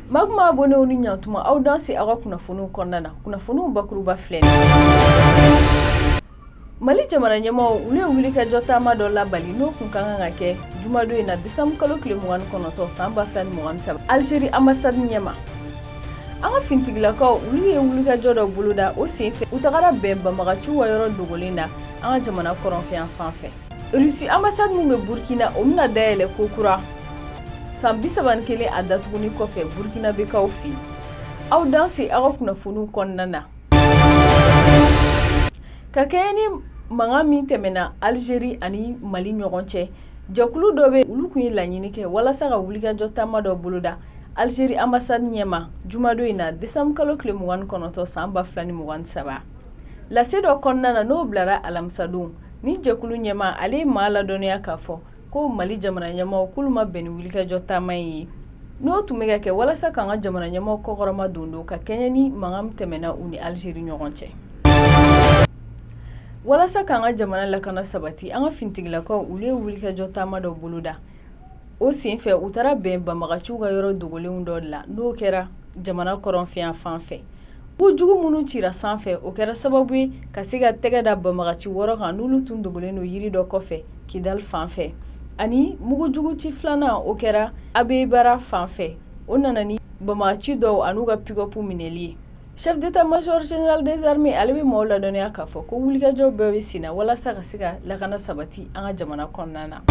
Magma abonnéw ni ɲantuma, aw danse aw ka kunnafoniw kɔnɔna na. Kunnafoniw bakuruba filɛ: Mali jamana ɲɛmaaw, olu ye wulikajɔ taama dɔ labali, n'o kun ka kan ka kɛ jumadon in na, décembre kalo tile 29 san 2023, Algérie ambassade ɲɛma. An ka fintigilakaw, olu ye wulikajɔ dɔ boloda. O senfɛ, u tagara bɛn banbagaciw ka yɔrɔ dogolen na an ka jamana kɔrɔnfɛyan fan fɛ. Russie ambassade min bɛ Burkina, o bɛna dayɛlɛ kokura san 31 a datuguni kɔfɛ Burkinabekaw fɛ yen. Aw danse aw ka kunnafoniw kɔnɔna na. Ka kɛɲɛ ni mankan min tɛmɛna Algérie ani Mali ɲɔgɔn cɛ, jɛkulu dɔ bɛ, olu tun ye laɲini kɛ walasa ka wulikajɔ taama dɔ boloda Algérie ambassade ɲɛma jumadon in na, décembre kalo tile 29 san 2023. Lase dɔ kɔnɔna na, n'o bilara alamisadon, ni jɛkulu ɲɛma, ale ye maa ladɔnniya k'a fɔ ko Mali jamana ɲɛmaaw k'olu ma bɛn ni wulikajɔ taama in ye, n'o tun bɛ ka kɛ walasa k'an ka jamana ɲɛmaaw kɔkɔrɔma don don ka kɛɲɛ ni mankan min tɛmɛna u ni Algérie ɲɔgɔn cɛ. Walasa k'an ka jamana lakana sabati, an ka fintigilakaw, olu ye wulikajɔ taama dɔ boloda. O senfɛ, u taara bɛn banbagaciw ka yɔrɔ dogolenw dɔ la, n'o kɛra jamana kɔrɔnfɛyan fan fɛ. Jugu minnu cira sanfɛ, o kɛra sababu ye ka se ka tɛgɛ da banbagaci 6 kan, n'olu tun dogolen don yiri dɔ kɔfɛ Kidali fan fɛ. Ani mugujugu ci filanan, o kɛra Abebara fan fɛ, o nana ni banbagaci dɔw an'u ka pick-up minɛli ye. Chef d'état-major général des armées, ale bɛ maaw ladɔnniya k'a fɔ ko wulikajɔ bɛɛ bɛ sen na walasa ka se ka lakana sabati an ka jamana kɔnɔna na.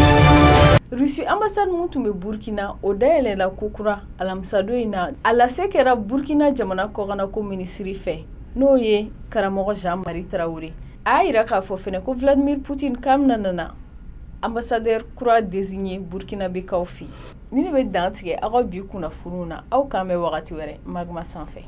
Russie ambassade min tun bɛ Burkina, o dayɛlɛla kokura alamisadon in na. A lase kɛra Burkina jamana kɔkannako minisiri fɛ, n'o ye karamɔgɔ Jean-Marie Traoré. A y'a yira k'a fɔ fɛnɛ ko Vladimir Poutine k'a bɛna nana ambassadeur kura désigné Burkinabekaw fɛ. Ni ne bɛ dan tigɛ aw ka bi kunnafoniw na, aw k'an bɛn wagati wɛrɛ Magma sanfɛ.